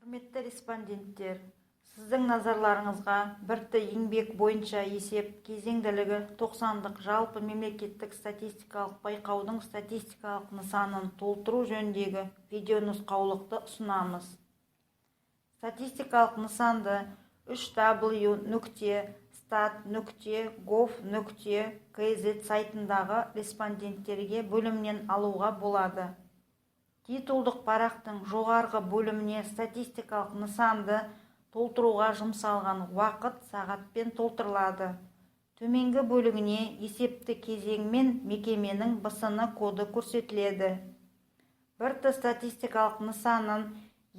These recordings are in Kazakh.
Құрметті респонденттер, сіздің назарларыңызға 1Т еңбек бойынша есеп кезеңділігі тоқсандық жалпы мемлекеттік статистикалық байқаудың статистикалық нысанын толтыру жөніндегі видеонұсқаулықты ұсынамыз. Статистикалық нысанды 3w.stat.gov.kz сайтындағы «Респонденттерге» бөлімінен алуға болады. Титулдық парақтың жоғарғы бөліміне статистикалық нысанды толтыруға жұмсалған уақыт сағатпен толтырылады. Төменгі бөлігіне есепті кезең мен мекеменің БСН коды көрсетіледі. 1Т статистикалық нысанын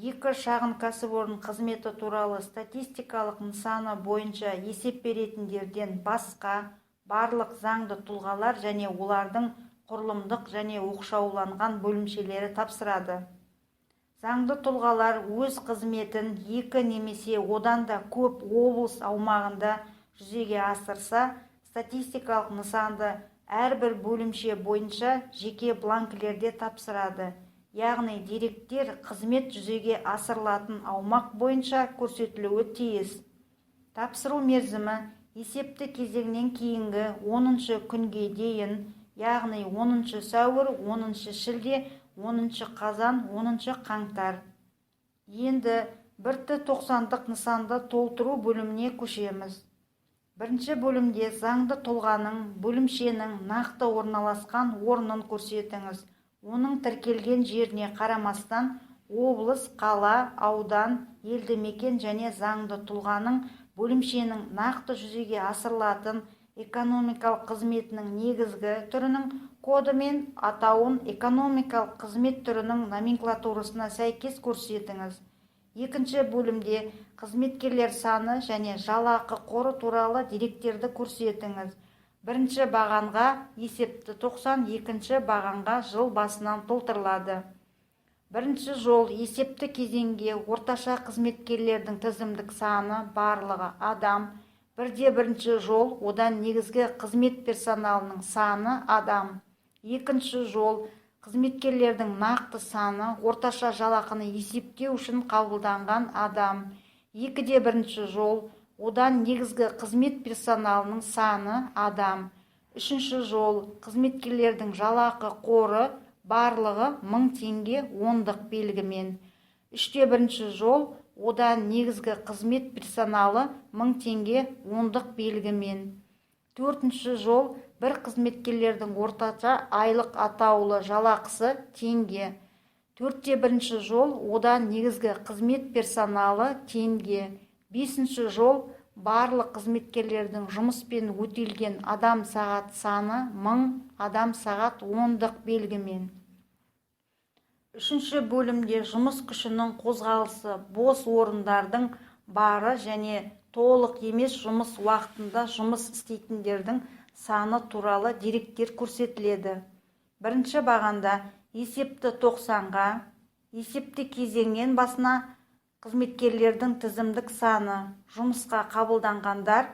екі шағын кәсіпорын қызметі туралы статистикалық нысаны бойынша есеп беретіндерден басқа барлық заңды тұлғалар және олардың құрылымдық және оқшауланған бөлімшелері тапсырады. Заңды тұлғалар өз қызметін екі немесе одан да көп облыс аумағында жүзеге асырса, статистикалық нысанды әрбір бөлімше бойынша жеке бланкілерде тапсырады, яғни деректер қызмет жүзеге асырылатын аумақ бойынша көрсетілуі тиіс. Тапсыру мерзімі есепті кезеңнен кейінгі 10-күнге дейін, яғни 10 сәуір, 10 шілде, 10 қазан, 10 қаңтар. Енді 1Т тоқсандық нысанды толтыру бөліміне көшеміз. Бірінші бөлімде заңды тұлғаның, бөлімшенің нақты орналасқан орнын көрсетіңіз. Оның тіркелген жеріне қарамастан, облыс, қала, аудан, елді мекен және заңды тұлғаның, бөлімшенің нақты жүзеге асырылатын экономикалық қызметінің негізгі түрінің коды мен атауын экономикалық қызмет түрінің номенклатурасына сәйкес көрсетіңіз. Екінші бөлімде қызметкерлер саны және жалақы қоры туралы деректерді көрсетіңіз. Бірінші бағанға есепті 90, екінші бағанға жыл басынан толтырылады. Бірінші жол есепті кезеңге орташа қызметкерлердің тізімдік саны, барлығы адам. Бірде бірінші жол, одан негізгі қызмет персоналының саны адам. Екінші жол қызметкерлердің нақты саны, орташа жалақыны есептеу үшін қабылданған адам. Екіде бірінші жол, одан негізгі қызмет персоналының саны адам. Үшінші жол қызметкерлердің жалақы қоры, барлығы 1000 теңге ондық белгімен. Үште бірінші жол, одан негізгі қызмет персоналы 1000 теңге ондық белгімен. Төртінші жол бір қызметкерлердің орташа айлық атаулы жалақысы теңге. Төртте бірінші жол, одан негізгі қызмет персоналы теңге. Бесінші жол барлық қызметкерлердің жұмыспен өтелген адам сағат саны 1000 адам сағат ондық белгімен. Үшінші бөлімде жұмыс күшінің қозғалысы, бос орындардың бары және толық емес жұмыс уақытында жұмыс істейтіндердің саны туралы деректер көрсетіледі. Бірінші бағанда есепті тоқсанға есепті кезеңнен басына қызметкерлердің тізімдік саны, жұмысқа қабылданғандар,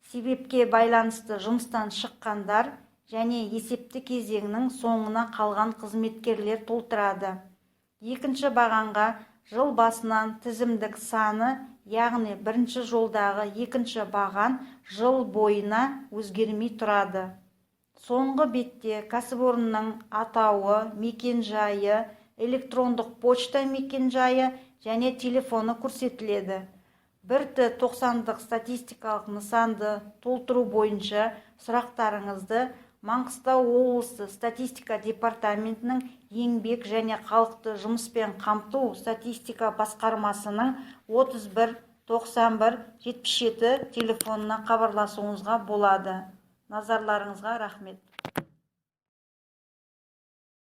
себепке байланысты жұмыстан шыққандар және есепті кезеңнің соңына қалған қызметкерлер толтырады. Екінші бағанға жыл басынан тізімдік саны, яғни бірінші жолдағы екінші баған жыл бойына өзгермей тұрады. Соңғы бетте кәсіпорынның атауы, мекен-жайы, электрондық почта мекен-жайы және телефоны көрсетіледі. 1Т тоқсандық статистикалық нысанды толтыру бойынша сұрақтарыңызды Маңғыстау облысы статистика департаментінің еңбек және халықты жұмыспен қамту статистика басқармасының 31 91 77 телефонына хабарласуыңызға болады. Назарларыңызға рахмет.